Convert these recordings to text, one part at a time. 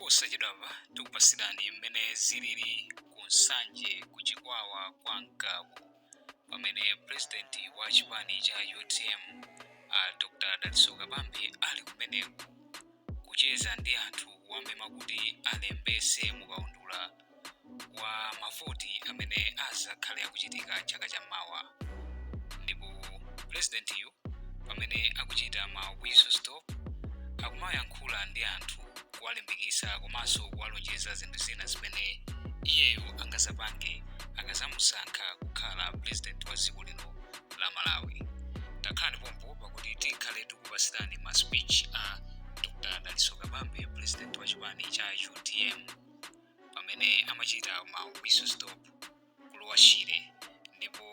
Posachedwapa tikupasirani mmene zilili ku Nsanje ku Chikwawa kwa Ngabu pamene president wa chipani cha UTM a Dr. Dalitso Kabambe ali kumeneku kucheza ndi anthu kuwamema kuti alembese mukaundula wa mavoti amene azakhale akuchitika chaka chammawa. Ndipo presidentiyu pamene akuchita ma whistle stop akumayankhula ndi anthu kuwalimbikitsa komanso kuwalonjeza zinthu zina zimene iyeyo angazapange akazamusankha kukhala president wa dziko lino la Malawi. Takhalani pompo pakuti tikhale tikupasirani ma speech a Dr. Dalitso Kabambe, president wa chipani cha UTM, pamene amachita ma whistle stop ku Lower Shire, ndipo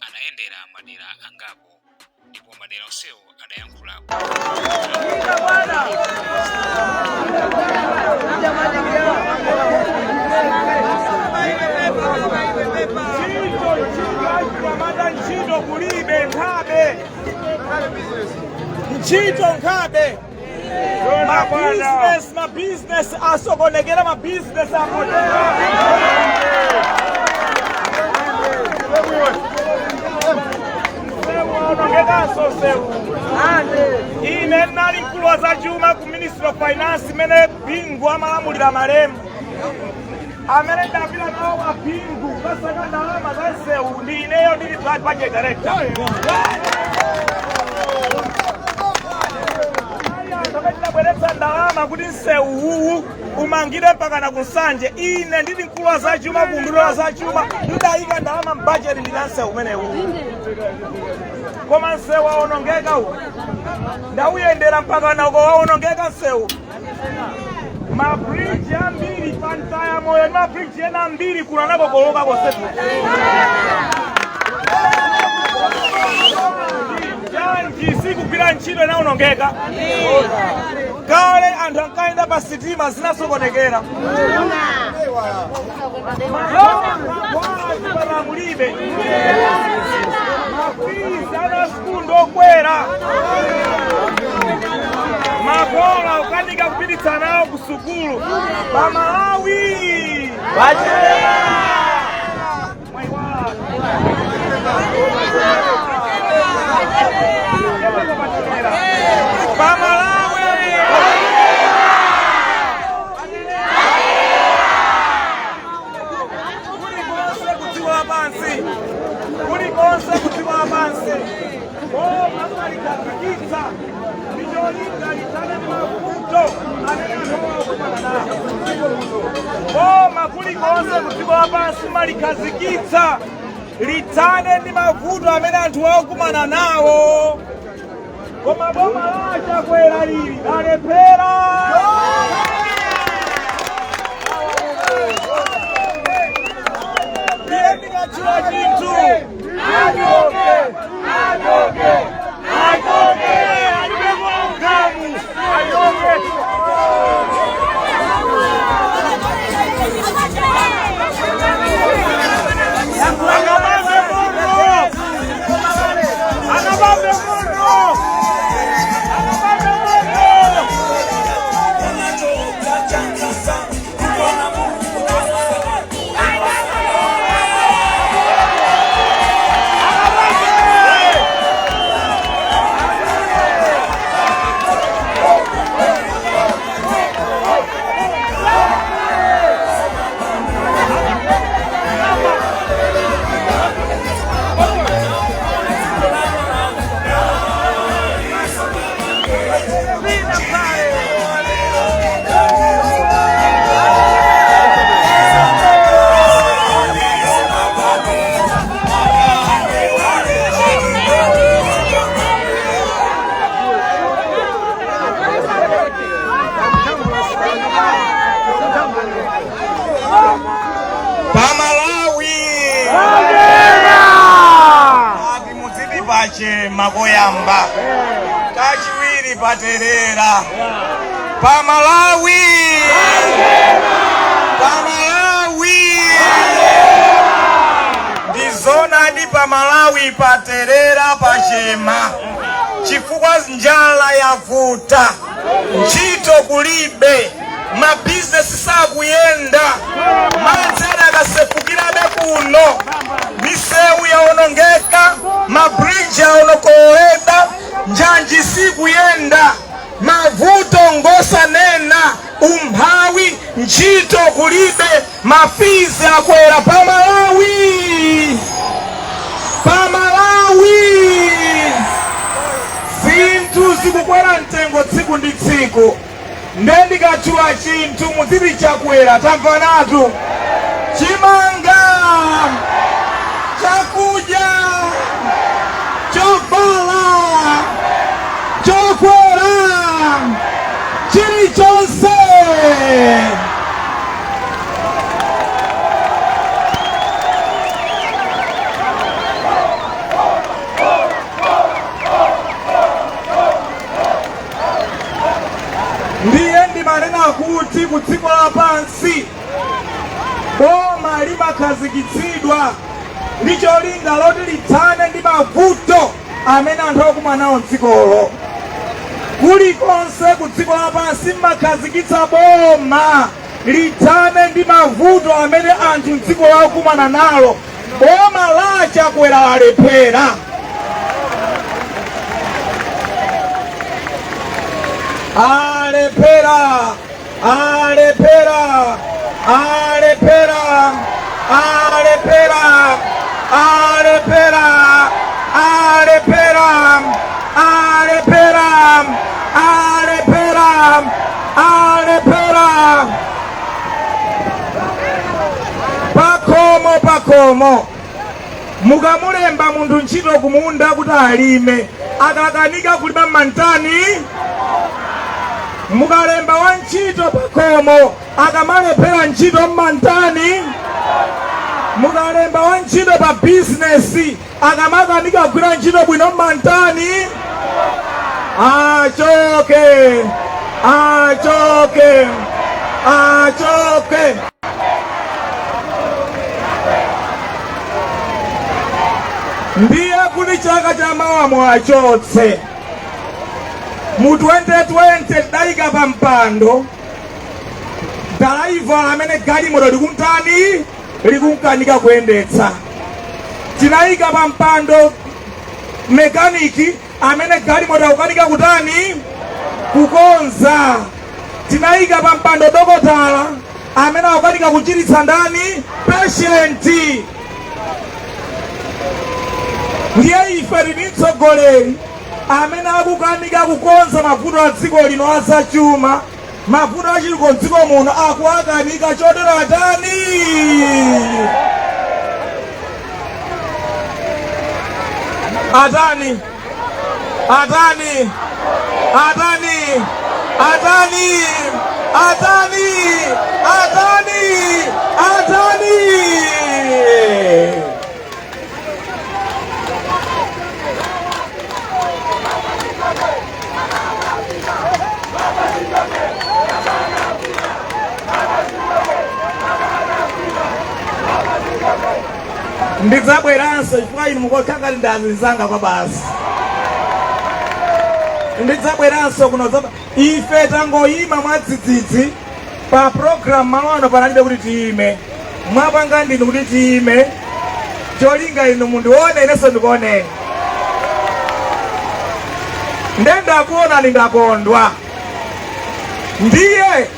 anayendera madera angapo ndipo madera onsewo adayankhula. Ntchito, ntchito, achinyamata ntchito kulibe, nkhabe ntchito, nkhabe mabizinesi, mabizinesi asokonekera, mabizinesi apotera. Onongekanso msewu. Ine ndinali mkulu wa zachuma ku Ministry of Finance imene Bingu amalamulira, malemu, amene ndapita nawo a Bingu kukasaka ndalama za msewu ndi ineyo ndili budget director. Amene ndinabweretsa ndalama kuti msewu uwu umangire mpakana ku Nsanje, ine ndili mkulu wa zachuma ku unduna wa zachuma, ndidayika ndalama m'budget ndina msewu umenewu. Koma msewu waonongeka uwu, ndawuyendera mpakana uko, waonongeka msewu. Mabridge ambiri pantaya moyo ndi mabridge ena ambiri kuno anakokoloka konseku. Njanji sikugwira ntchito, inaonongeka kale. Anthu ankayenda pa sitima, zinasokonekera. Mankhwala mulibe, mafees ana sukulu ndokwera, makolo akukanika kupititsa nawo ku sukulu. Pamalawi pachema. Mwaiwala. Pamalawi. Kulikonse kudziko lapansi, kulikonse kudziko lapansi, boma amalikhazikitsa ndi cholinga lithane ndi mavuto amene anthu akukumana nawo. Boma kulikonse kudziko lapansi malikhazikitsa lithane ndi mavuto amene anthu akukumana nawo, koma boma la Chakwera lili lalephera. Iye ndikatchula chinthu, achoke, achoke, achoke, alibe mwangamu, achoke. Akabambe moto, akabambe moto, akabambe moto. Pamalawi ati mudziti pachema koyamba, kachiwiri paterera. Pamalawi, Pamalawi, ndizonadi, Pamalawi paterera, pachema, chifukwa njala yavuta, ntchito kulibe, mabizinesi Ntchito kulibe, ma fees akwera pa Malawi, pa Malawi zinthu zikukwera mtengo tsiku ndi tsiku. Nde ndikatchula chinthu muziti chakwera. Tamvanatu: chimanga, chakudya, chovala, chokwera, chilichonse. Ndiye ndimanena kuti ku dziko lapansi boma limakhazikitsidwa ndi cholinga loti lithane ndi mavuto amene anthu akumana nawo mdzikolo. Kulikonse ku dziko lapansi mmakhazikitsa boma lithane ndi mavuto amene anthu mdziko lakumana nalo. Boma la Chakwera lalephera. Alephera, alephera, alephera, alephera, alephera, alephera, alephera, alephera, alephera. Pakhomo, pakhomo mukamulemba munthu ntchito kumunda kuti alime, akakanika kulima mmantani? Mukalemba wa ntchito pakhomo, akamalephera ntchito mmantani? Mukalemba wa ntchito pa bizinesi, akamakanika kugwira ntchito bwino mmantani? Achoke, achoke, achoke. Ndiye kuti chaka cha mawa muwachotse. Mu 2020 tidayika pa mpando dalaivala amene galimoto likumtani, likumkanika kuyendetsa. Tinayika pa mpando mekaniki amene galimoto akukanika kutani, kukonza. Tinayika pa mpando dokotala amene akukanika kuchiritsa ndani, patient. Ndiye ife tili mtsogoleri amene akukanika kukonza mavuto a dziko lino azachuma, mavuto achitukuko mdziko muno akuakanika. Chotero atani? Atani? Atani? Atani? Atani? Atani? Atani? Atani? Ndidzabweranso chifukwa inu mukukhala ngati ndi azinzanga kwa basi. Ndidzabweranso kuno. Ife tangoyima mwadzidzidzi pa program. Malo ano panalibe kuti tiyime, mwapanga ndinu kuti tiyime. Cholinga inu mundione, inenso ndikuoneni. Nde ndakuonani, ndakondwa. Ndiye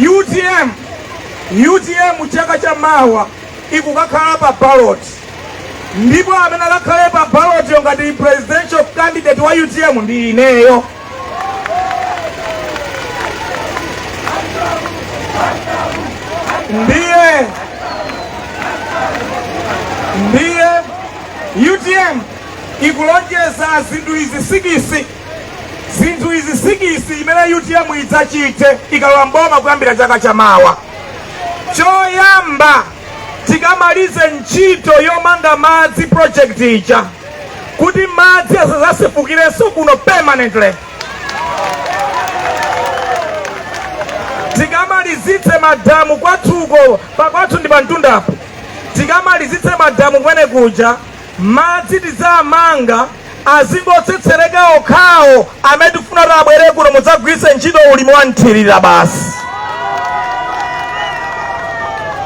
UTM, UTM chaka cha mawa ikukakhala pa ballot, ndipo amene akakhale pa ballot yo ngati presidential candidate wa UTM ndi ineyo. Ndiye UTM ikulonjeza zinthu izi six, zinthu izi six imene UTM idzachite ikalowa mboma kuyambira chaka chamawa. Choyamba, tikamalize ntchito yomanga madzi, project ija, kuti madzi asazasefukirenso kuno permanently. Tikamalizitse madamu kwathuko, pakwathu ndi pamtundapo. Tikamalizitse madamu kumene kuja, madzi tidzamanga azingotsetsereka okhawo amene tikufuna kuti abwere kuno mudzagwiritse ntchito ulimi wa mthirira basi,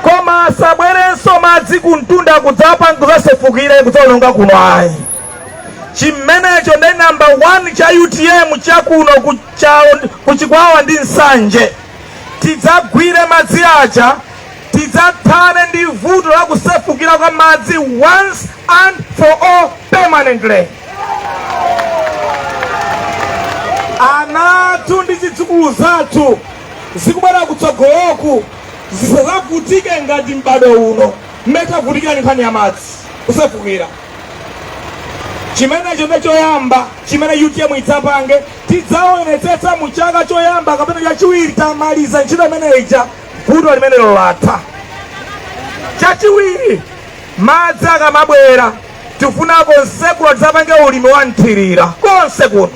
koma asabwerenso madzi kumtunda kudzapa kudzasefukira, kudzaononga kuno, ayi. Chimenecho ndi number 1 cha UTM chakuno kuchalo, kuchikwawa ndi Nsanje. Tidzagwire madzi aja, tidzathane ndi vuto la kusefukira kwa madzi once and for all permanently. Ana athu ndi zidzukulu zathu zikubwera kutsogoloku zisadzavutike ngati m'bado uno mmene tavutikira ndi nkhani ya madzi kusefukira. Chimenecho ndi choyamba chimene utm idzapange. Tidzaonetsetsa mu chaka choyamba kapena chachiwiri tamaliza ntchito imene ija, vuto limenelo latha. Chachiwiri, madzi akamabwera tifuna konse kuno tidzapange ulimi wa mthirira. Konse kuno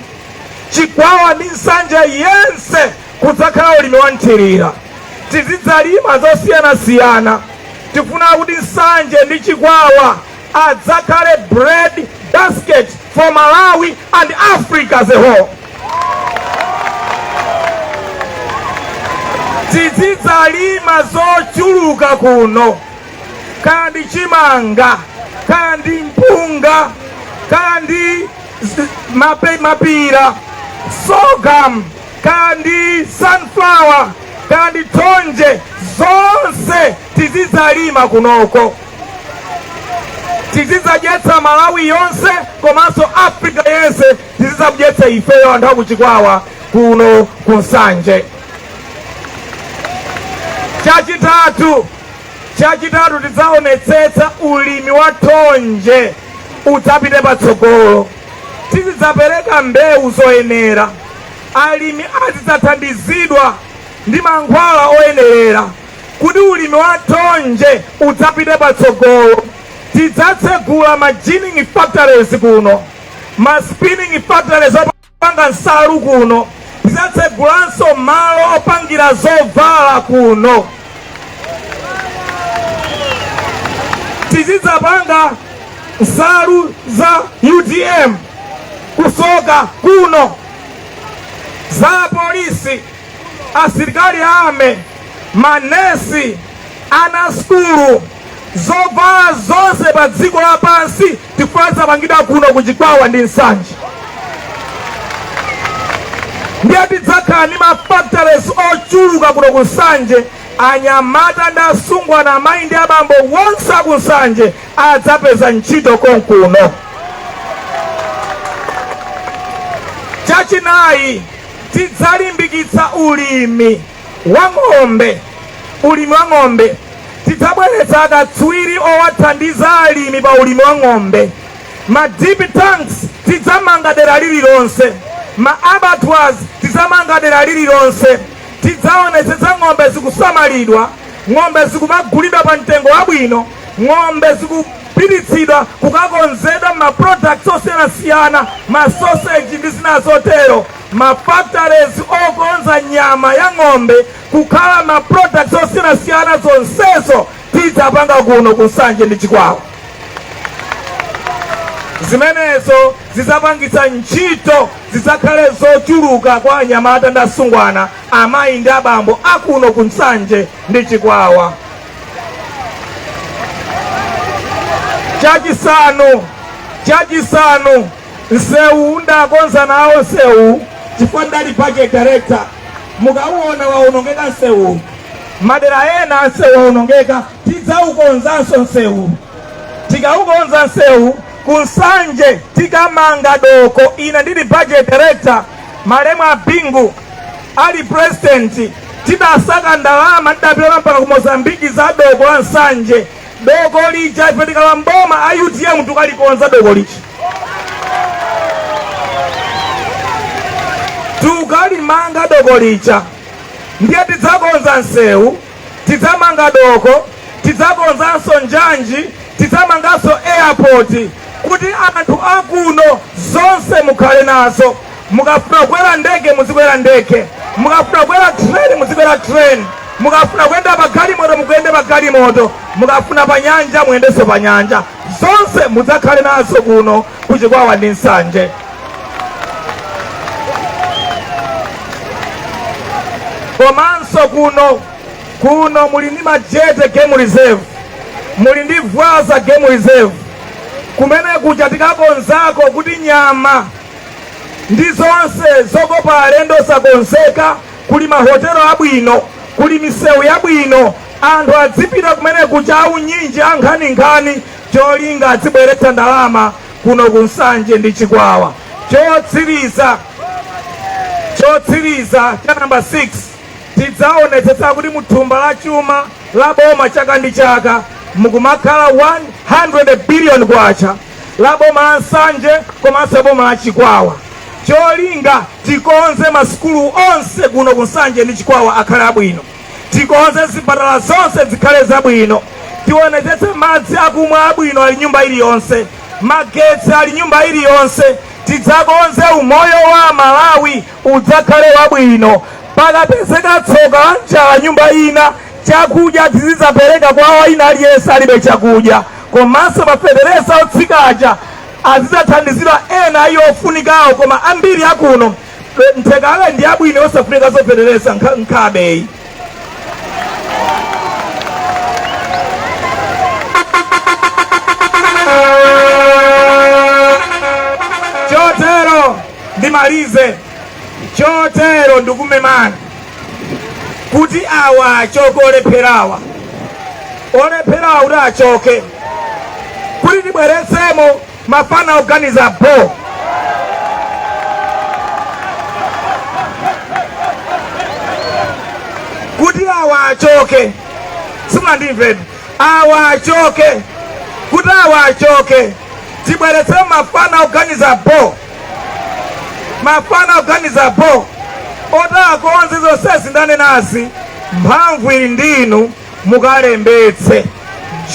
Chikwawa ndi Nsanje yense kudzakhala ulimi wa mthirira. Tizidzalima zosiyanasiyana. Tifuna kuti Nsanje ndi Chikwawa adzakhale bread basket for Malawi and Africa as a whole. Tizidzalima zochuluka kuno, kaya ndi chimanga, kaya ndi mpunga, kaya ndi mapira, sorghum, kaya ndi sunflower, kaya ndi thonje, zonse tizidzalima kunoko. Tizidzadyetsa Malawi yonse komanso Africa yense, tizidzadyetsa ifeyo anthu akuchikwawa kuno ku Nsanje. Chachitatu, tidzaonetsetsa ulimi wa thonje udzapite patsogolo. Tizidzapereka mbewu zoyenera, alimi azidzathandizidwa ndi mankhwala oyenerera kuti ulimi wa thonje udzapite patsogolo. Tidzatsegula ma ginning factories kuno, ma spinning factories opanga nsalu kuno. Tidzatsegulanso malo opangira zovala kuno. Tizidzapanga nsalu za UTM kusoka kuno, za polisi, asilikali, ame, manesi, ana sukulu, zovala zonse pa dziko lapansi tifuna zizapangidwa kuno ku Chikwawa ndi Nsanje. Ndiye tidzakhala ndi ma factories ochuluka kuno ku Nsanje. Anyamata ndi asungwana, amayi ndi abambo wonse aku Nsanje adzapeza ntchito konkuno. Chachinayi, tidzalimbikitsa ulimi wa ng'ombe. Ulimi wa ng'ombe, tidzabweretsa akatswiri owathandiza alimi pa ulimi wa ng'ombe. Ma dip tanks tidzamanga dera lililonse, ma abattoirs tidzamanga dera lililonse. Tidzaonetsetsa ng'ombe zikusamalidwa, ng'ombe zikumagulidwa pa mtengo wabwino, ng'ombe zikupititsidwa kukakonzedwa ma products osiyanasiyana, ma sausage ndi zina zotero. Ma factories okonza nyama ya ng'ombe kukhala ma products osiyanasiyana, zonsezo tidzapanga kuno ku Nsanje ndi Chikwawa. Zimenezo zidzapangitsa ntchito zidzakhale zochuluka kwa anyamata ndi asungwana, amayi ndi abambo akuno ku Nsanje ndi Chikwawa. Chachisanu, msewu ndakonza nawo msewu chifukwa ndali budget director. Mukauona waonongeka msewu, madera ena msewu waonongeka, tidzaukonzanso msewu. Tikaukonza msewu ku Nsanje, tikamanga doko. Ine ndili budget director, malemu a Bingu ali president, tidasaka ndalama, tidapita mpaka ku Mozambiki za doko la Nsanje. Doko lija ife tikalowa mboma a UTM tukalikonza doko lija, tukalimanga doko lija. Ndiye tidzakonza msewu, tidzamanga doko, tidzakonzanso njanji, tidzamanganso airport kuti anthu akuno zonse mukhale nazo. Mukafuna kukwera ndege muzikwera ndege, mukafuna kukwera train muzikwera train, mukafuna kuyenda pa galimoto mukuyende pa galimoto, mukafuna pa nyanja muyendenso pa nyanja. Zonse mudzakhale nazo kuno kuchikwawa ndi Nsanje. Komanso kuno muli ndi Majete Game Reserve, muli ndi Vwaza Game Reserve. Kumene kuja tikakonzako kuti nyama ndi zonse zokopa alendo zakonzeka. Kuli mahotelo abwino, Kuli misewu yabwino, anthu adzipita kumene kuja aunyinji, ankhaninkhani, cholinga adzibweretsa ndalama kuno ku Nsanje ndi Chikwawa. Chotsiriza cha namba 6, tidzaonetsetsa kuti muthumba la chuma la boma chaka ndi chaka mukumakhala 100 billion kwacha la boma la Nsanje komanso boma la Chikwawa, cholinga tikonze masukulu onse kuno ku Nsanje ndi Chikwawa akhale abwino, tikonze zipatala zonse zikhale zabwino, tionetsetse madzi akumwa abwino ali nyumba iliyonse, magetsi ali nyumba iliyonse. Tidzakonze umoyo wa Malawi udzakhale wabwino. Pakapezeka tsoka la njala nyumba ina, chakudya tizidzapereka kwa wina aliyense alibe chakudya, komanso mafetereza otsikaja azidzathandizira ena ayi ofunikawo, koma ambiri akuno ntheka ndi abwino, osafunika zofetereza nkhabeyi. Chotero ndimalize, chotero ndikumemani kuti awa achoke, olepherawa, olepherawa kuti achoke, kuti tibweretsemo mafana oganiza bo. Kuti awa achoke, simunandimveni, awa achoke, kuti awa achoke, tibweretsemo mafana oganiza bo, mafana oganiza bo oti akonze zonse zindanenazi. Mphamvu ili ndinu, mukalembetse.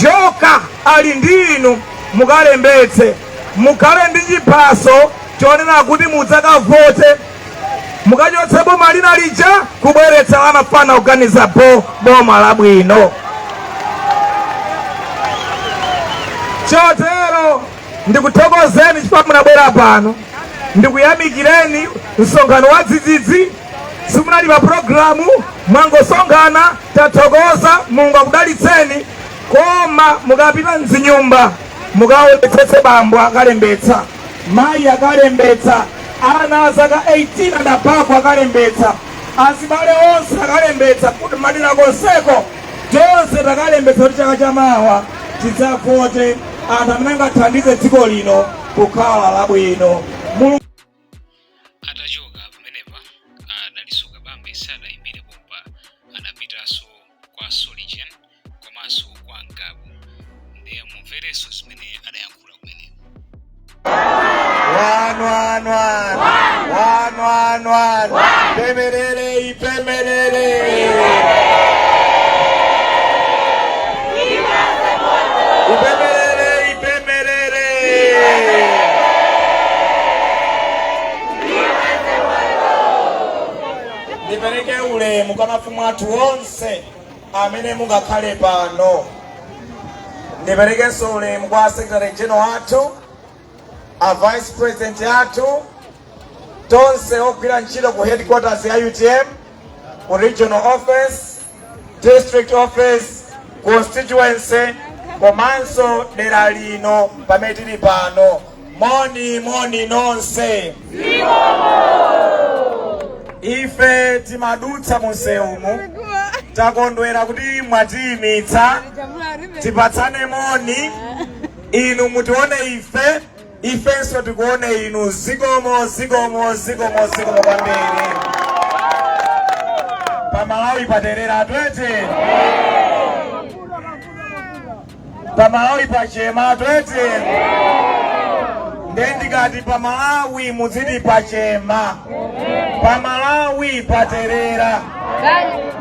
Joka ali ndinu, mukalembetse, mukhale ndi chiphaso chonena kuti mudzakavote, mukachotse boma lina lija kubweretsa la mafana oganiza bo, boma labwino. Chotero ndikuthokozeni chifukwa munabwera pano, ndikuyamikireni. Msonkhano wa dzidzidzi, simunali pa pulogalamu, mwangosonkhana, tathokoza. Mulungu akudalitseni. Koma mukapita mzinyumba mukaonetsetse bambo akalembetsa, mayi akalembetsa, ana a zaka 18 and above akalembetsa, azibale onse akalembetsa, kuti madera konseko tonse takalembetsa, kuti chaka chamawa tidzavote anthu amene angathandize dziko lino kukhala labwino. Mulungu Atachoka pamenepa, a Dalitso Kabambe sadayimire pompa, anapitanso kwa Soligen komanso kwa Ngabu. Ndiye mumverenso zimene adayankhula kumeneko. One, one, one. One, one, one. Pemerere, ipemerere. Ipemerere, ipemerere. Ndipereke ulemu kwa mafumu athu onse amene mungakhale pano. Ndiperekenso ulemu kwa Secretary General athu, a Vice President athu, tonse ogwira ntchito ku headquarters ya UTM, ku regional office, district office, constituency, komanso dera lino pamene tili pano. Moni moni nonse. Ife timadutsa munsewumu, takondwera kuti mwatiyimitsa tipatsane moni. Inu mutione ife, ifenso tikuone inu. Zikomo, zikomo, zikomo, zikomo kwambiri. Pamalawi paterera twete, pamalawi pachema twete. Ndendikati pamalawi muziti pachema, pamalawi paterera.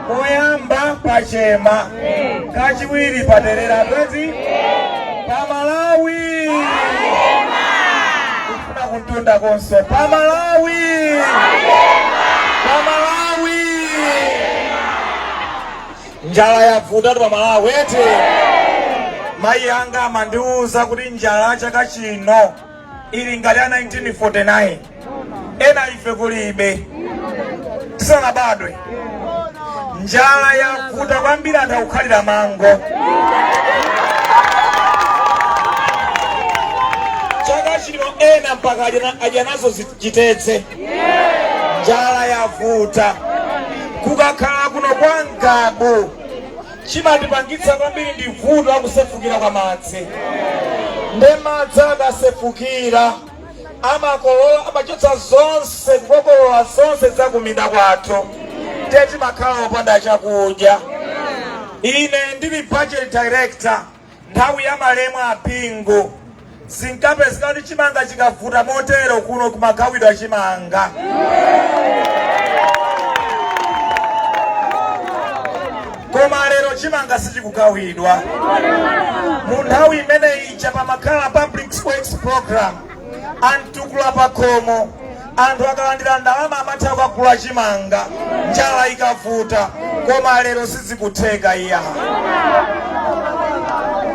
Koyamba pachema, kachiwiri paterera tweti. Pamalawi kufuna kuntunda konso, pamalawi, pamalawi njala yavutatu pamalawi eti. Mayi anga amandiwuza kuti njala chaka chino ili ngati ya 1949. Ena ife kulibe, tisanabadwe. Njala yavuta kwambiri, anthu akukhalira mango. Chaka chino ena mpaka adya nazo chitedze. Njala yavuta kukakhala kuno. Kuno kwa Ngabu chimatipangitsa kwambiri ndi vuto lakusefukira kwa madzi. Nde madzi akasefukira amakolola, amachotsa zonse, kukokolola zonse zakuminda kwathu, ndiye timakhala opanda chakudya. Ine ndili budget director nthawi ya malemu a Bingu, zinkapezeka kuti chimanga chikavuta motero kuno kumagawidwa chimanga. Koma lero chimanga sichikugawidwa. Mu nthawi imene ija pamakhala public works program, a Mtukula Pakhomo, anthu akalandira ndalama amatha kukagula chimanga njala ikavuta. Koma lero sizikutheka, iya,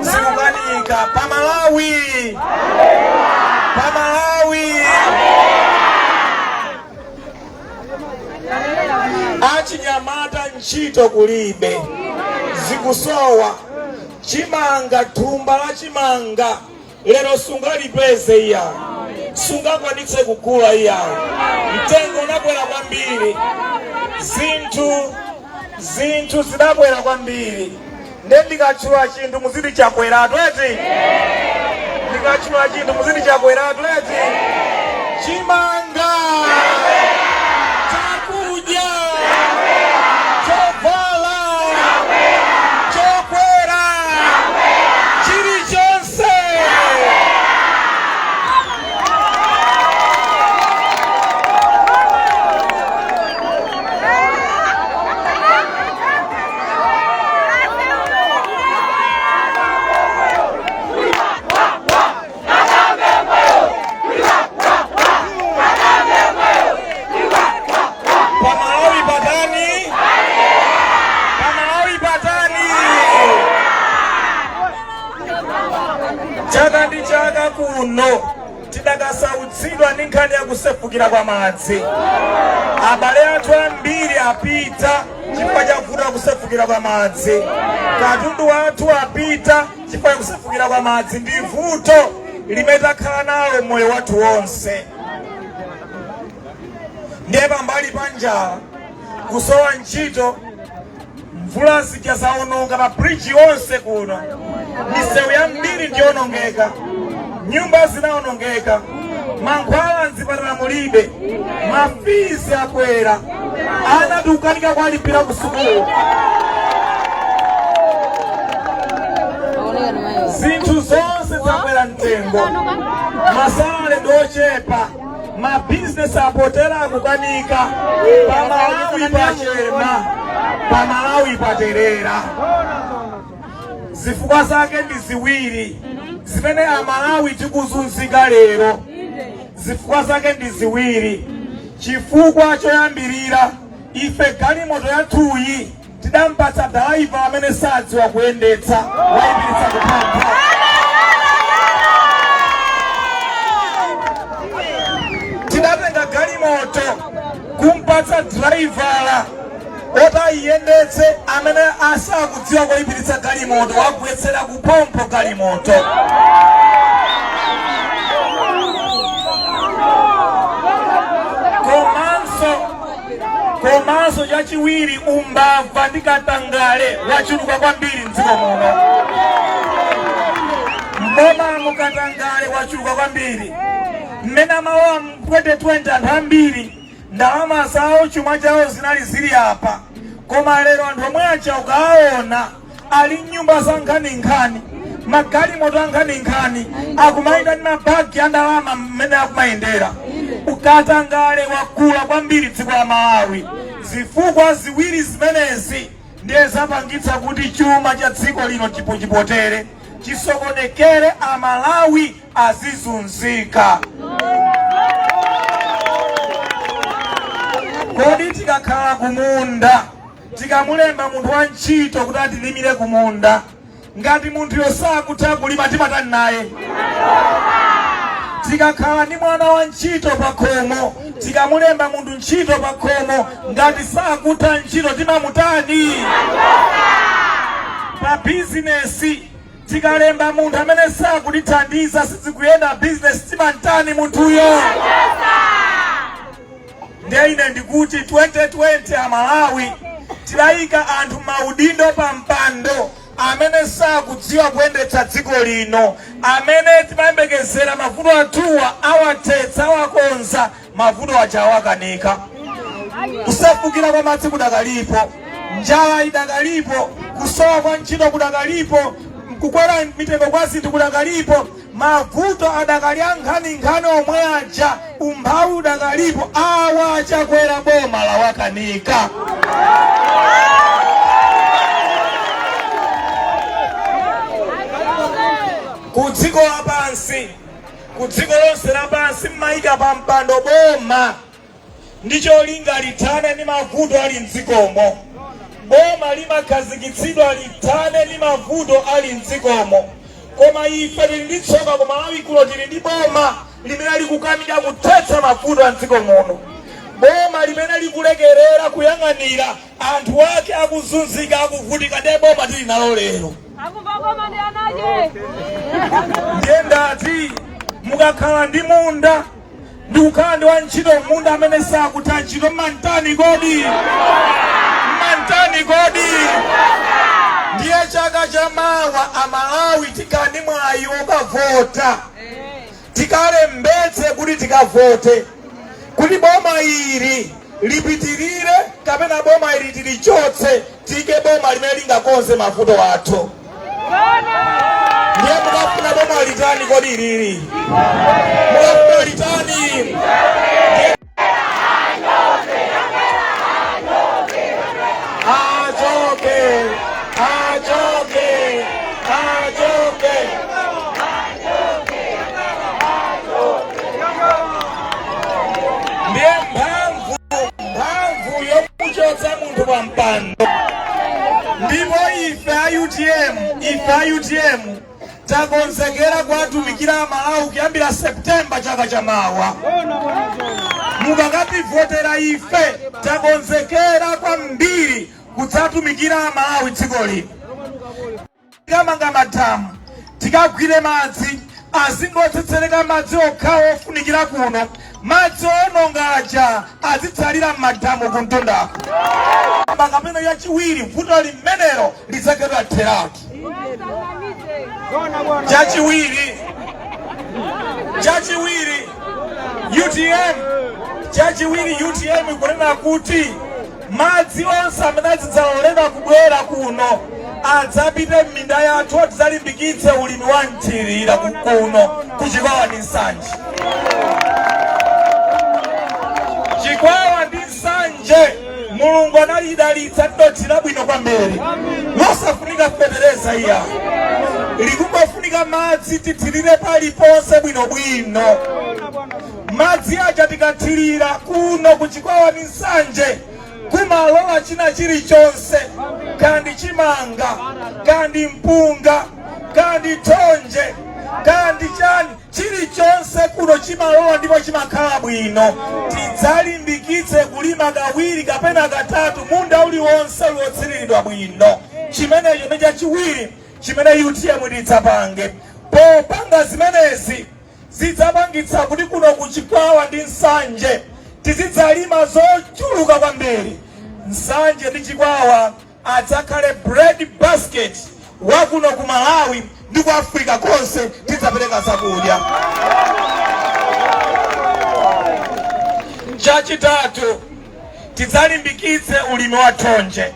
zikukanika. Pamalawi, Pamalawi, achinyamata ntchito kulibe, zikusowa. Chimanga, thumba la chimanga lero sungalipeze, iya, sungakwanitse kugula, iya, mtengo unakwera kwambiri, zinthu zidakwera kwambiri. Nde ndikatchula chinthu muziti chakweratu, eti? Ndikatchula chinthu muziti chakweratu, eti? Chimanga, chakudya, chovala chokwera, chilichonse. Pamalawi patani? Pamalawi patani? Chaka ndi chaka kuno tidakasautsidwa ndi nkhani yakusefukira kwa madzi. Abale athu ambiri apita chifukwa chavuta kusefukira kwa madzi. Katundu wathu apita chifukwa chakusefukira kwa madzi. Ndi vuto limene takhala nalo moyo wathu wonse. Ndiye pambali pa njala, kusowa ntchito, mvula zija zawononga ma bridge onse kuno, misewu yambiri ndiyonongeka, nyumba zinawonongeka, mankhwala mzipatala mulibe, ma fees akwera, ana tikukanika kuwalipira ku sukulu, zinthu zonse zakwera mtengo, ma salary ndiochepa, mabizinesi apotera akukanika. Pamalawi pachema, Pamalawi paterera. Zifukwa zake ndi ziwiri zimene Amalawi tikuzunzika lero. Zifukwa zake ndi ziwiri. Chifukwa choyambirira, ife galimoto yathuyi tidampatsa dalaiva amene sadziwa kuyendetsa, wayipititsa kuphampha. Tidatenga galimoto kumpatsa draivala oti ayiyendetse amene asakudziwa kuyipititsa galimoto, wagwetsera kuphompho galimoto. Komanso chachiwiri, umbava ndi katangale wachuluka kwambiri mdziko muno. Mboma katangale wachuluka kwambiri. Mmene amalowa mu 2020, anthu ambiri ndalama zawo, chuma chawo zinali zili apa, koma lero anthu omwe aja ukawaona ali mnyumba za nkhaninkhani, magalimoto a nkhaninkhani, akumayenda ndi mabagi a ndalama mmene akumayendera. Ukatangale wakula kwambiri dziko la Malawi. Zifukwa ziwiri zimenezi ndiye zapangitsa kuti chuma cha dziko lino chipochipotere, chisokonekere, Amalawi azizunzika. Kodi tikakhala kumunda, tikamulemba munthu wa ntchito kuti atilimire kumunda, ngati munthuyo sakutha kulima, timatani naye? Tikakhala ndi mwana wa ntchito pa khomo, tikamulemba munthu ntchito pa khomo, ngati sakutha ntchito, timamutani? Pa bizinesi, tikalemba munthu amene sakutithandiza, sizikuyenda bizinesi, timamtani munthuyo? Ndiye ine ndikuti 2020 Amalawi Tidayika anthu maudindo pa mpando amene sakudziwa kuyendetsa dziko lino, amene timayembekezera mavuto athuwa awathetsa, awakonza. Mavuto aja awakanika. Kusefukira kwa madzi kudakalipo, njala idakalipo, kusowa kwa ntchito kudakalipo, kukwera mitengo kwa zinthu kudakalipo, mavuto adakali ankhaninkhani omwe aja, umphawi udakalipo. Awa achakwera boma lawakanika. Ku dziko lapansi, ku dziko lonse lapansi, mmayika pa mpando boma ndi cholinga lithane ndi mavuto ali mdzikomo. Boma limakhazikitsidwa lithane ndi mavuto ali mdzikomo. Koma ife tili ndi tsoka, ku Malawi kuno tili ndi boma limene likukanika kuthetsa mavuto a mdziko muno, boma limene likulekerera kuyang'anira anthu ake akuzunzika, akuvutika. Ndiye boma tili nalo lero. Akumva koma ndi anache. Ndiye ndati mukakhala ndi munda ndikukhala ndi wantchito munda amene sakutha ntchito, mmantani kodi? Mmantani kodi? Ndiye chaka cha mawa Amalawi tikhala ndi mwayi wokavota, tikalembetse kuti tikavote kuti boma ili lipitirire kapena boma ili tilichotse, tiyike boma limene lingakonze mavuto athu. Ndiye mukafuna boma litani kodi ilili? Mukafuna litani? Achoke, achoke, achoke! Ndiye mphamvu yomuchotsa munthu pa mpando. Ndipo ife a UTM, ife a UTM takonzekera kuwatumikira Amalawi kuyambira Septemba chaka chamawa. Mukakativotera ife, takonzekera kwambiri kudzatumikira Amalawi dziko lino. Tikamanga madamu, tikagwire madzi, azingotsetsereka madzi okhawo ofunikira kuno, madzi owononga aja azitsalira m'madamu kumtundako. Kapena yachiwiri, vuto limenelo lidzagedwa theratu. Chachiwiri, UTM, chachiwiri, UTM ikunena kuti madzi onse amene azidzaloledwa kubwera kuno adzapite m'minda yathu, tidzalimbikitse ulimi wa mthirira kuno kuchikwawa ndi Nsanje. Chikwawa ndi Nsanje Mulungu analidalitsa dothi labwino kwambiri losafunika fetereza iya, likungofunika madzi, tithirire paliponse bwinobwino. Madzi aja tikathirira kuno kuchikwawa ndi Nsanje, kumalola china chilichonse, kandi chimanga, kandi mpunga, kandi thonje, kandi chani, chilichonse kuno chimalola ndipo chimakhala bwino. Tidzalimbikitse kulima kawiri kapena katatu, munda uliwonse uliwotsiriridwa bwino. Chimenecho ndi chachiwiri chimene UTM tidzapange. Popanga zimenezi zidzapangitsa kuti kuno kuchikwawa ndi Nsanje tizidzalima zochuluka kwambiri. Nsanje ndi Chikwawa adzakhale bread basket wakuno ku Malawi ndi ku Africa konse, tidzapereka zakudya. Chachitatu, tidzalimbikitse ulimi wa thonje.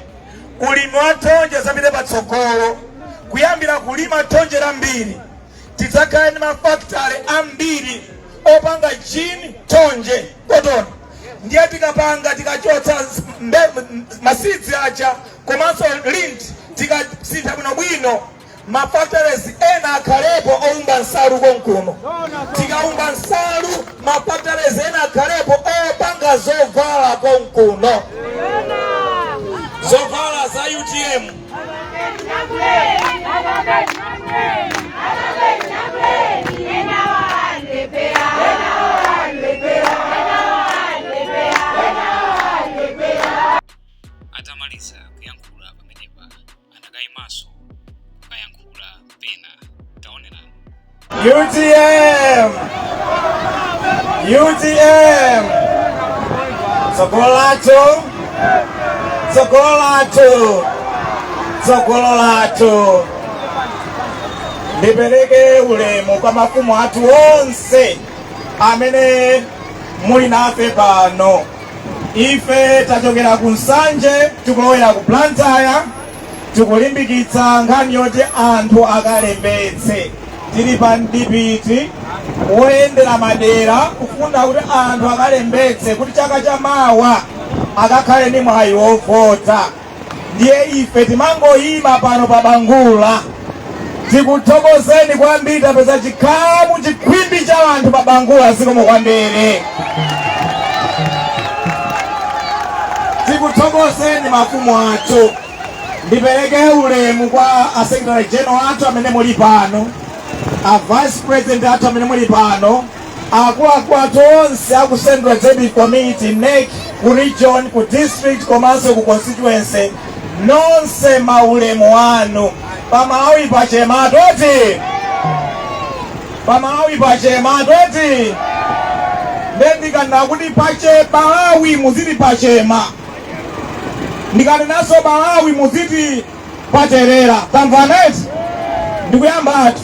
Ulimi wa thonje zapite patsogolo, kuyambira kulima thonje lambiri. Tidzakhala ndi mafakitale ambiri opanga gin, thonje, cotton. Ndiye tikapanga, tikachotsa ma seeds aja komanso lint, tikasintha bwinobwino, ma factories ena akhalepo oumba nsalu konkuno. Tikaumba nsalu, ma factories ena akhalepo opanga zovala konkuno, zovala za UTM. Atamaliza kuyankhula pamenepa, anakayimanso kukayankhula pena. Taonerani. UTM! UTM! Tsogolo lathu, Tsogolo lathu, tsogolo lathu. Ndipereke ulemu kwa mafumu athu onse amene muli nafe pano. Ife tachokera ku Nsanje, tikulowera ku Blantyre, tikulimbikitsa nkhani yoti anthu akalembetse. Tili pa mdipiti woyendera madera kufuna kuti anthu akalembetse kuti chaka cha mawa akakhale ndi mwayi wovota. Ndiye ife timangoyima pano pa Bangula. Tikuthokozeni kwambiri, tapeza chikhamu, chikhwimbi cha anthu pa Bangula. Zikomo kwambiri. Tikuthokozeni mafumu athu. Ndipereke ulemu kwa a secretary general athu amene muli pano, a vice president athu amene muli pano, akuluakulu athu onse aku Central Executive Committee, NEC, ku region, ku district komanso ku constituency. Nonse maulemu anu. Pamalawi pachema toti, Pamalawi pachema toti. Nde ndikati pache Malawi muziti pachema, ndikanenanso Malawi muziti paterera. Tamvana eti? Ndikuyamba ati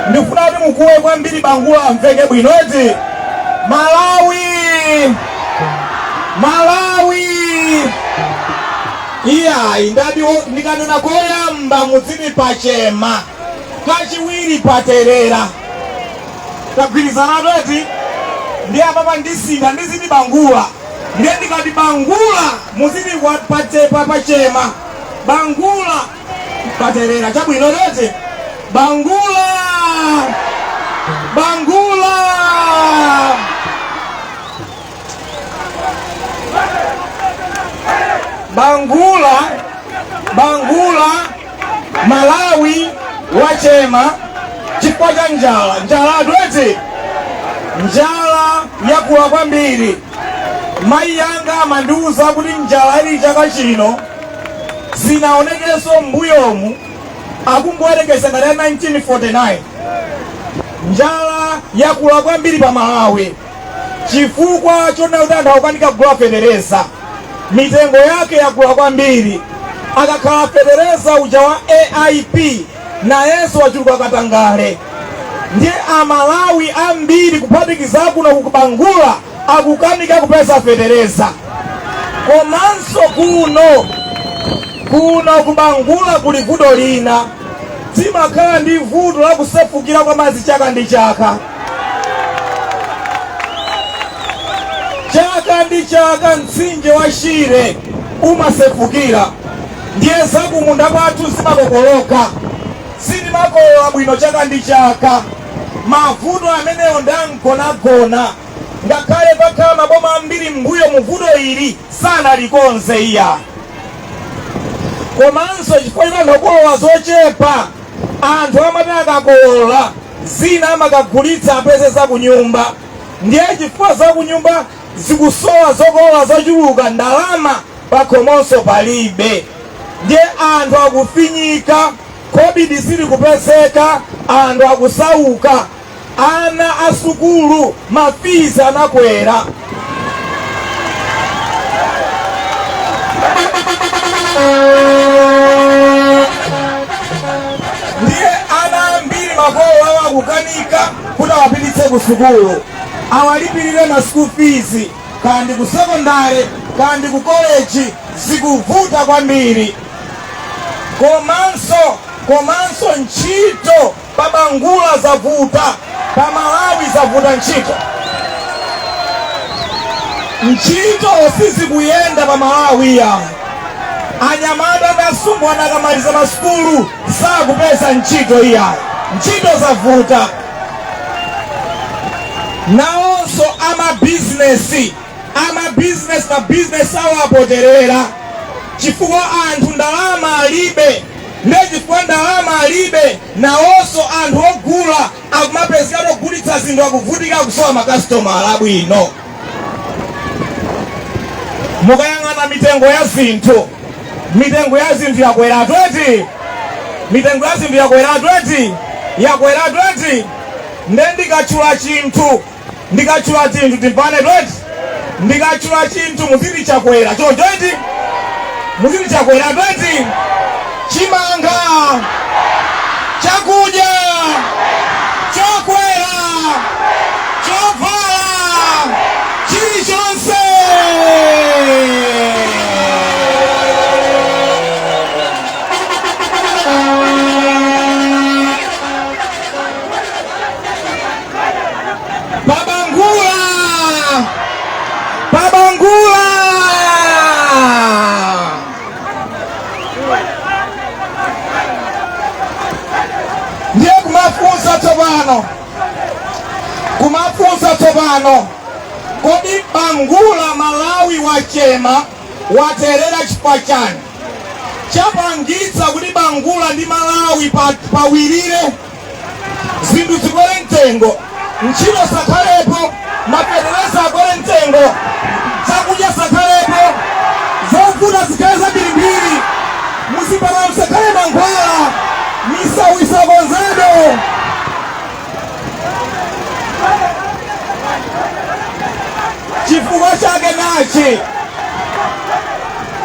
ndikufuna kuti mukuwe kwambiri, Bangula amveke bwino eti. Malawi, Malawi! Iyayi, ndati ndikanena koyamba muziti pachema, kachiwiri paterera. Tagwirizana eti? Ndi apapa ndisintha, ndiziti Bangula. Ndiye ndikati Bangula muziti pachema, Bangula paterera. Chabwino tete. Bangula, Bangula! Bangula, Bangula! Malawi wachema chifukwa cha njala. Njala eti, njala yakula kwambiri. Mayi yanga amandiwuza kuti njala ili chaka chino sinaonekenso m'mbuyomu, akungoyerekeza ngati ya 1949. Njala yakula kwambiri pa Malawi chifukwa chonena kuti anthu akukanika kugula fetereza, mitengo yake yakula kwambiri. Akakhala fetereza uja wa AIP nayenso wachuluka katangale. Ndiye Amalawi ambiri, kuphatikiza kuno kukubangula, akukanika kupeza fetereza. Komanso kuno kubangula kuli vuto lina: timakhala ndi vuto la kusefukira kwa madzi chaka ndi chaka. Chaka ndi chaka mtsinje wa Shire umasefukira, ndiye zakumunda kwathu zimakokoloka, sitimakolola bwino chaka ndi chaka. Mavuto amenewo ndamgonagona, ngakhale pakhala maboma ambiri mbuyo mu vuto ili sanalikonze iya. Komanso chifukwa cha anthu akukolola zochepa, anthu amati akakolola zina amakagulitsa apeze zakunyumba. Ndiye chifukwa zakunyumba zikusowa, zokolola zochuluka, ndalama pakhomonso palibe, ndiye anthu akufinyika. Covid silikupezeka, anthu akusauka. Ana asukulu ma fees anakwera. Ndiye ana ambiri makolo awo akukanika kuti awapititse ku sukulu, awalipirire ma school fees, kandi ku sekondari kandi ku college, zikuvuta kwambiri. Komanso ntchito pa Bangula zavuta, pa Malawi zavuta ntchito. Ntchito sizikuyenda pa Malawi ya. Anyamata ndi asungwana akamaliza masukulu sakupeza ntchito iyayi, ntchito zavuta. Nawonso amabizinesi, mabizinesi awo apoterera chifukwa anthu ndalama alibe. Ndiye chifukwa ndalama alibe, nawonso anthu ogula akumapezeka ogulitsa zinthu akuvutika, kusowa makasitomala abwino. Mukayang'ana mitengo ya zinthu, mitengo ya zinthu yakwera tweti, mitengo ya zinthu yakwera tweti, yakwera tweti. Nde ndikatchula chinthu, timvane tweti. Ndikatchula chinthu muziti chakwera, choncho eti? Muziti Chakwera eti? Chimanga, chakudya, chokwera, chovala, chilichonse. Pabangula, pabangula. Ndiye kumafunsa tsopano, kumafunsa tsopano, kodi Bangula Malawi wachema waterera chifukwa chani? Chapangitsa kuti Bangula ndi Malawi pawirire, zinthu zikwere mtengo, ntchito sakhalepo, mafetereza akwere mtengo, chakudya sakhalepo, zovuta zikhale zambirimbiri, muzipatala musakhale mankhwala, misewu isakonzedwe. Chifukwa chake nachi,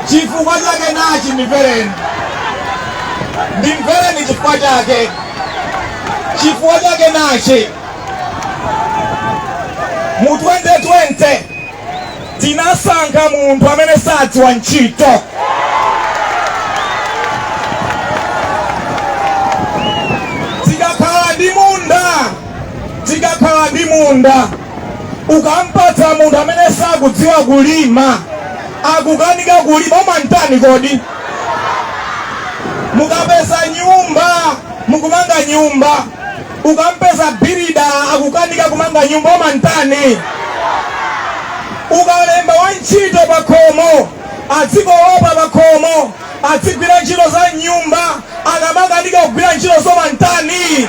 chifukwa chake nachi, ndimvereni, ndimvereni. Chifukwa chake, chifukwa chake nachi: mu 2020 tinasankha munthu amene sadziwa ntchito. Tikakhala ndi munda, tikakhala ndi munda, ukampatsa munthu amene sakudziwa kulima, akukanika kulima, umantani kodi? Mukapeza nyumba, mukumanga nyumba, ukampeza builder akukanika kumanga nyumba, umantani? Ukalemba wantchito pakhomo, adzikolopa pakhomo, adzigwira ntchito za nyumba, akamakanika kugwira ntchito zomantani?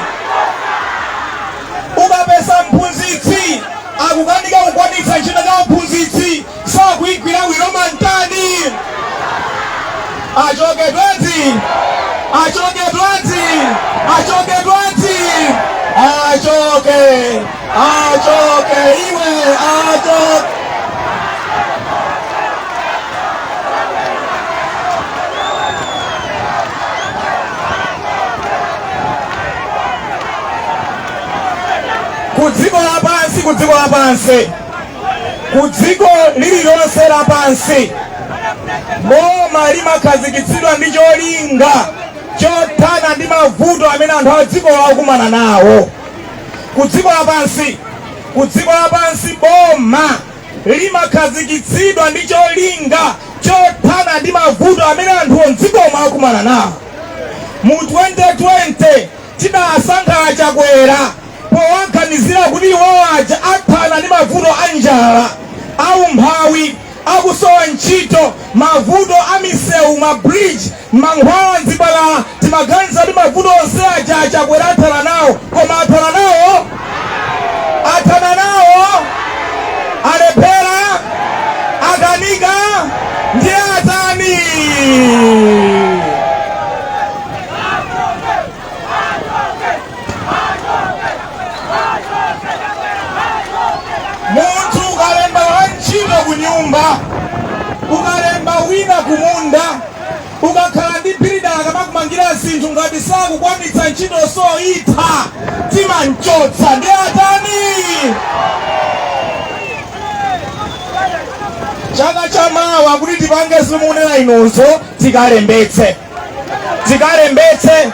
Ukapeza mphunzitsi akukanika kukwanitsa ntchito za mphunzitsi, sakuyigwira bwino, mantani? Achoke 20, achoke 20, achoke 20, achoke, achoke iwe, achoke. Ku dziko lapansi, ku dziko lapansi, ku dziko lililonse lapansi, boma limakhazikitsidwa ndi cholinga chothana ndi mavuto amene anthu a dziko akukumana nawo. Ku dziko lapansi, ku dziko lapansi, boma limakhazikitsidwa ndi cholinga chothana ndi mavuto amene anthuwo mdzikomo akukumana nawo. Mu 2020 tidasankha Achakwera powaganizira kuti iwowo aja athana ndi mavuto a njala, aumphawi, akusowa ntchito, mavuto a misewu, ma bridge, mankhwala mzipatala. Timaganiza kuti mavuto onse aja Achakwera athana nawo, koma athana nawo? Athana nawo? Alephera, akanika. Ndiye atani? Munthu ukalemba wantchito ku nyumba, ukalemba wina kumunda, ukakhala ndi builder akamakumangira zinthu, ngati sakukwanitsa ntchito soitha, timanchotsa. Ndi atani? Chaka chamawa kuti tipange zimunena inuzo, tikalembetse, tikalembetse,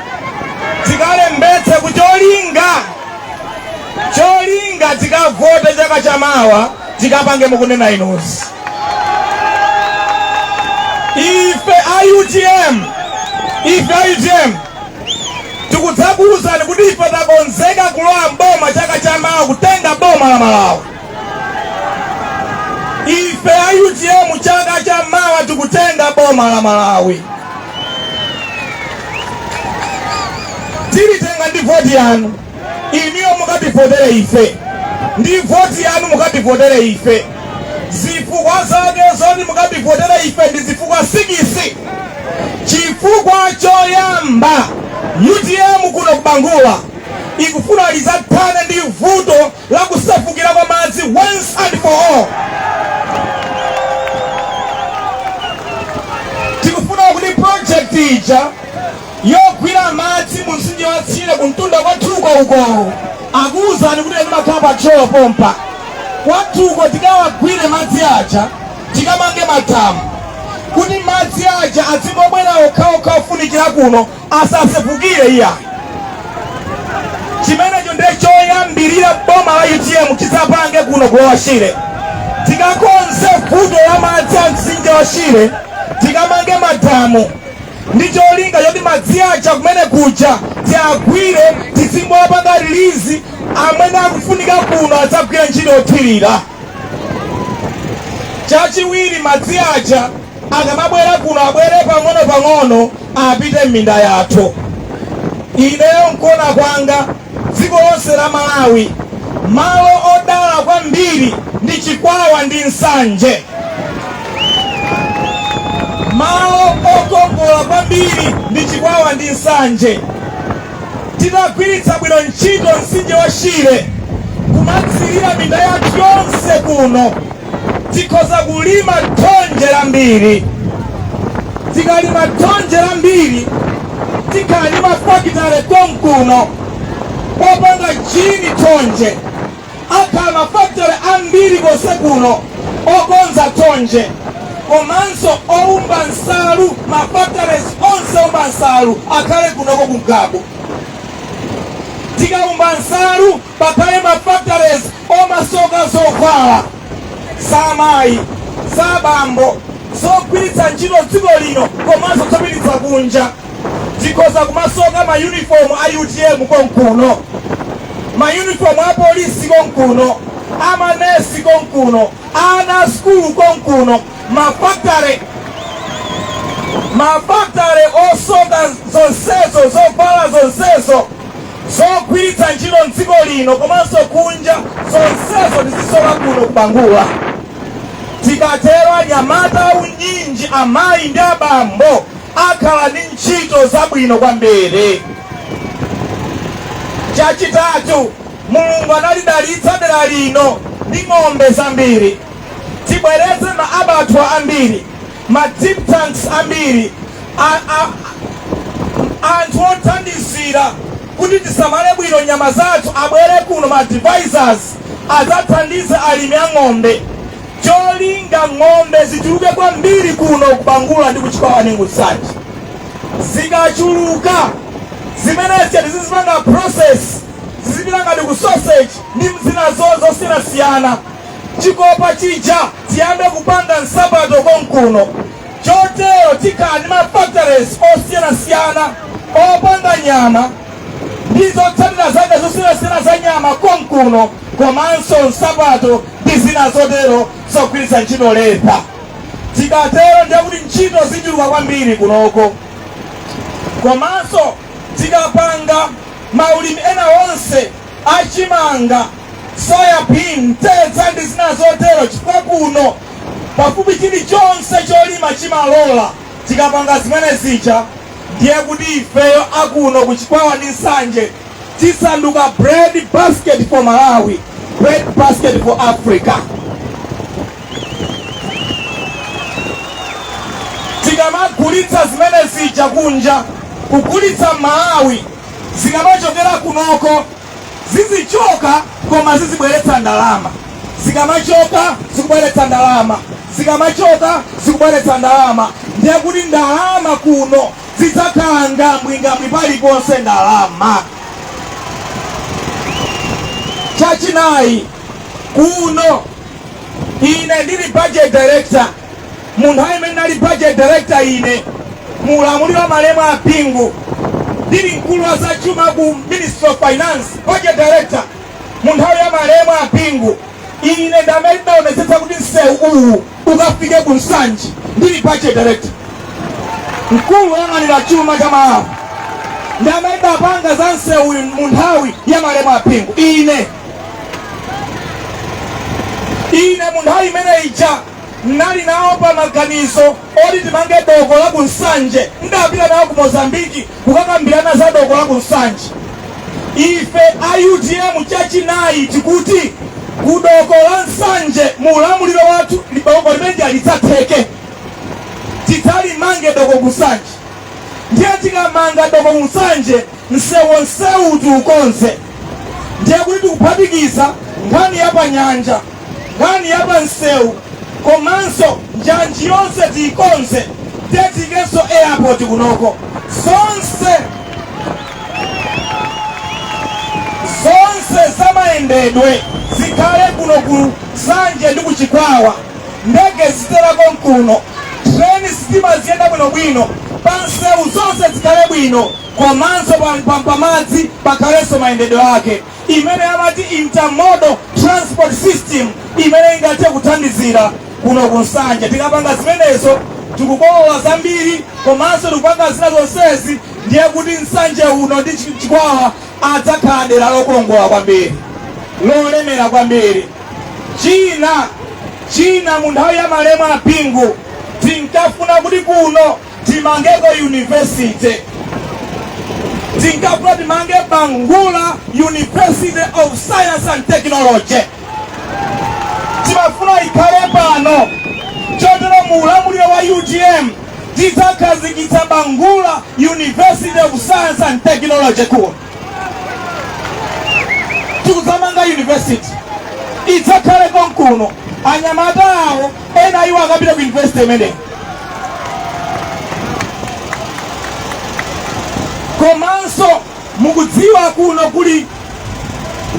tikalembetse kucholinga, cholinga tikavote chaka chamawa, tikapange mukunena inuzi. Ife a UTM, ife a UTM tikudzakuwuzani kuti ife takonzeka kulowa mboma chaka chamawa, kutenga boma la Malawi. Ife a UTM chaka chamawa tikutenga boma la Malawi. Tilitenga ndi voti yanu iniyo. Mukativotere ife ndi voti yanu, mukativotere ife. Zifukwa zake zoti mukativotere ife ndi zifukwa 6. Chifukwa choyamba, UTM kuno kubangula ikufuna lizathane ndi vuto la kusefukira kwa madzi once and for all. Tikufuna Project ija yogwira madzi mu mtsinje wa Shire kumtunda kwathuko uko, akuwuzani kuti timakhala pa Thyolo pompa kwathuko, tikawagwire madzi aja, tikamange madamu kuti madzi aja azingobwera okhaokha ofunikira kuno, asasefukire iyayi. Chimenecho ndiye choyambirira boma la UTM chizapange kuno ku Lower Shire. Tikakonze vuto la madzi a mtsinje wa Shire, tikamange madamu ndi cholinga choti madzi aja kumene kuja tiagwire, tizingowapanga release amene akufunika kuno, adzagwira ntchito yothirira. Chachiwiri, madzi aja akamabwera kuno abwere pang'ono pang'ono, apite m'minda yathu. Ineyo nkuona kwanga, dziko lonse la Malawi malo odala kwambiri ndi Chikwawa ndi Nsanje. Malo okongola kwambiri ndi Chikwawa ndi Nsanje. Titagwiritsa bwino ntchito mtsinje wa Shire kumatsirira minda yathu yonse kuno, tikhoza kulima thonje lambiri. Tikalima thonje lambiri, tikhala ndi mafakitale konkuno popanga gin thonje, akhala mafakitale ambiri konse kuno okonza thonje, komanso owumba nsalu. Mafactories onse owumba nsalu akhale kunoko ku Ngabu. Tikawumba nsalu, pakhale mafactories omasoka zovala za amayi, za abambo, zogwiritsa ntchito dziko lino komanso zopititsa kunja. Tikhoza kumasoka mayunifomu a UTM konkuno, mayunifomu a polisi konkuno, amanesi konkuno, ana skulu konkuno. Mafactory osoka zonsezo, zovala zonsezo zogwiritsa ntchito mdziko lino komanso kunja, zonsezo tizisoka kuno kubangula. Tikatero, anyamata aunyinji, amayi ndi abambo, akhala ndi ntchito zabwino kwambiri. Chachitatu, Mulungu analidalitsa dera lino ndi ng'ombe zambiri. Tibweretse ma abattoir ambiri, ma dip tanks ambiri, anthu othandizira kuti tisamale bwino nyama zathu abwere kuno, ma advisors adzathandize alimi a ng'ombe, cholinga ng'ombe zichuluke kwambiri kuno kubangula ndi kuchikwawa ndi Nsanje. Zikachuluka zimenezi, tizizipanga process, zizipita ngati ku sausage ndi zina zosiyanasiyana. Chikopa chija tiyambe kupanga nsapato konkuno. Chotero tikhala ndi ma factories osiyanasiyana opanga nyama ndi zotsatira zake zosiyanasiyana za nyama konkuno, komanso nsapato ndi zina zotero zogwiritsa ntchito leather. Tikatero ndiye kuti ntchito zichuluka kwambiri kunoko. Komanso tikapanga maulimi ena onse achimanga, soya bean, mtedza ndi zina zotero, chifukwa kuno pafupi chilichonse cholima chimalola. Tikapanga zimene zija, ndiye kuti ifeyo akuno kuchikwawa ndi Nsanje tisanduka bread basket for Malawi, bread basket for Africa. Tikamagulitsa zimene zija kunja, kugulitsa Malawi, zikamachokera kunoko zizichoka koma zizibweretsa ndalama. Zikamachoka zikubweretsa ndalama, zikamachoka zikubweretsa ndalama, ndiye kuti ndalama kuno zidzakhala ngambwingambwi, paliponse ndalama. Chachinayi, kuno ine ndili budget director, mu nthawi imene ndali budget director ine muulamuliro wa malemu a Bingu, ndili mkulu wa zachuma ku Ministry of Finance, budget director mu nthawi ya malemu a Bingu, ine ndamene ndinaonetsetsa kuti msewu uwu ukafike ku Nsanje. Ndili budget director, mkulu woyang'anira chuma cha Malawi, ndamene ndapanga za msewu uyu mu nthawi ya malemu a Bingu. Ine mu nthawi imene ija ndinali nawo pa maganizo oti timange doko la ku Nsanje. Ndapita nawo ku Mozambiki kukakambirana za doko la ku Nsanje. Ife a UTM, chachinayi, tikuti ku doko la Nsanje mu ulamuliro wathu doko limene lidzatheke, tidzalimange doko ku Nsanje. Ndiye tikamanga doko ku Nsanje, msewu onsewu tiukonze, ndiye kuti tikuphatikiza nkhani ya pa nyanja, nkhani ya pa msewu, komanso njanji yonse tiikonze. Ndiye tiikenso airport kunoko. Zonse zamayendedwe zikhale kuno ku Nsanje ndi ku Chikwawa. Ndege ziterako nkuno, treni, sitima ziyenda bwinobwino, pa msewu zonse zikhale bwino, komanso pamadzi pakhalenso mayendedwe ake, imene amati intermodal transport system, imene ingathe kuthandizira kuno ku Nsanje. Tikapanga zimenezo, tikukolola zambiri, komanso tikupanga zina zonsezi, ndiye kuti Nsanje uno ndi Chikwawa adzakhala dera lokongola kwambiri, lolemera kwambiri. China, mu nthawi ya malemu a Bingu tinkafuna kuti kuno timangeko university. Tinkafuna timange Bangula University of Science and Technology, timafuna ikhale pano. Chotero mu ulamuliro wa UTM tidzakhazikitsa Bangula University of Science and Technology kuno. Tikudzamanga university, idzakhale konkuno. Anyamata awo ena iwo akapita ku university imeneyi. Komanso mukudziwa kuno kuli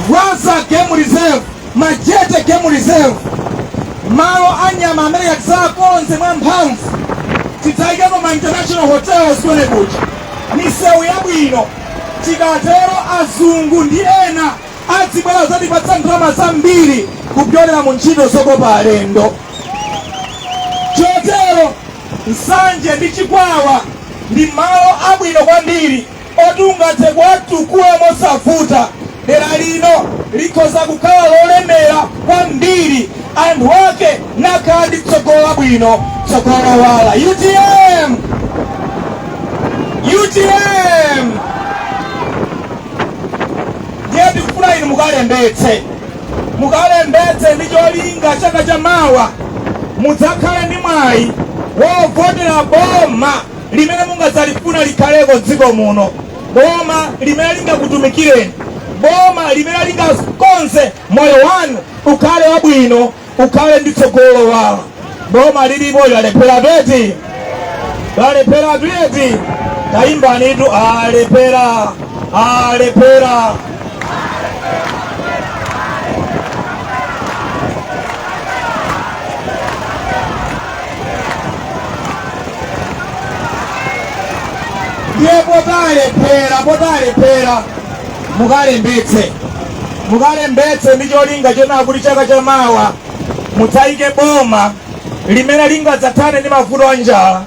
Vwaza Game Reserve, Majete Game Reserve, malo anyama amene yatizakonze mwamphamvu. Tidzayikeko ma international hotels kwene kuja, misewu yabwino. Tikatero azungu ndi ena adzibwera zatipatsa ndalama zambiri kupyolera mu ntchito zokopa alendo. Chotero Nsanje ndi Chikwawa ndi malo abwino kwambiri oti ungathe kuwatukula mosavuta. Dera lino likhoza kukhala lolemera kwambiri, anthu ake nakhala ndi tsogolo labwino, tsogolo lowala. UTM, UTM! Ndiye tikufuna inu mukalembetse, mukalembetse ndi cholinga chaka cha mawa mudzakhale ndi mwayi wovotera boma limene mungadzalifuna likhaleko m'dziko muno, boma limene lingakutumikireni, boma limene lingakonze moyo wanu ukhale wabwino, ukhale ndi tsogolo lowala. Boma lilipo lalephera tweti, lalephera tweti. Tayimbanitu, alephera, alephera. Ndiye potalephera, potalephera, mukalembetse, mukalembetse ndi cholinga chonena kuti chaka chamawa mudzayike boma limene lingadzathane ndi mavuto a njala,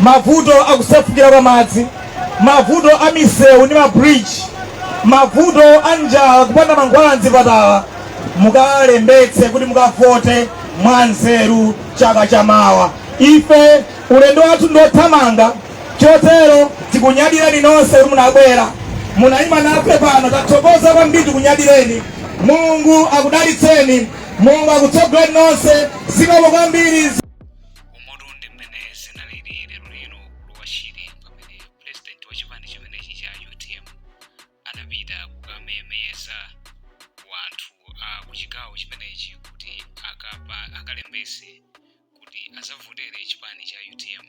mavuto akusefukira kwa madzi, mavuto a misewu ndi mabridge, mavuto a njala, kupanda mankhwala mzipatala. Mukalembetse kuti mukavote mwanzeru chaka chamawa. Ife ulendo wathu ndiothamanga, chotero tikunyadireni nonse kuti munabwera, munayima nafe pano. Tathokoza kwambiri, tikunyadireni. Mulungu akudalitseni, Mulungu akutsogoleni nonse. Zikomo kwambiri. Umotu ndi mmene zinalili lero lino ku Lower Shire, pamene president wa chipani chimenechi cha UTM anapita kukamemeza wanthu a kuchigawo chimenechi kuti akalembese kuti azavotere chipani cha UTM.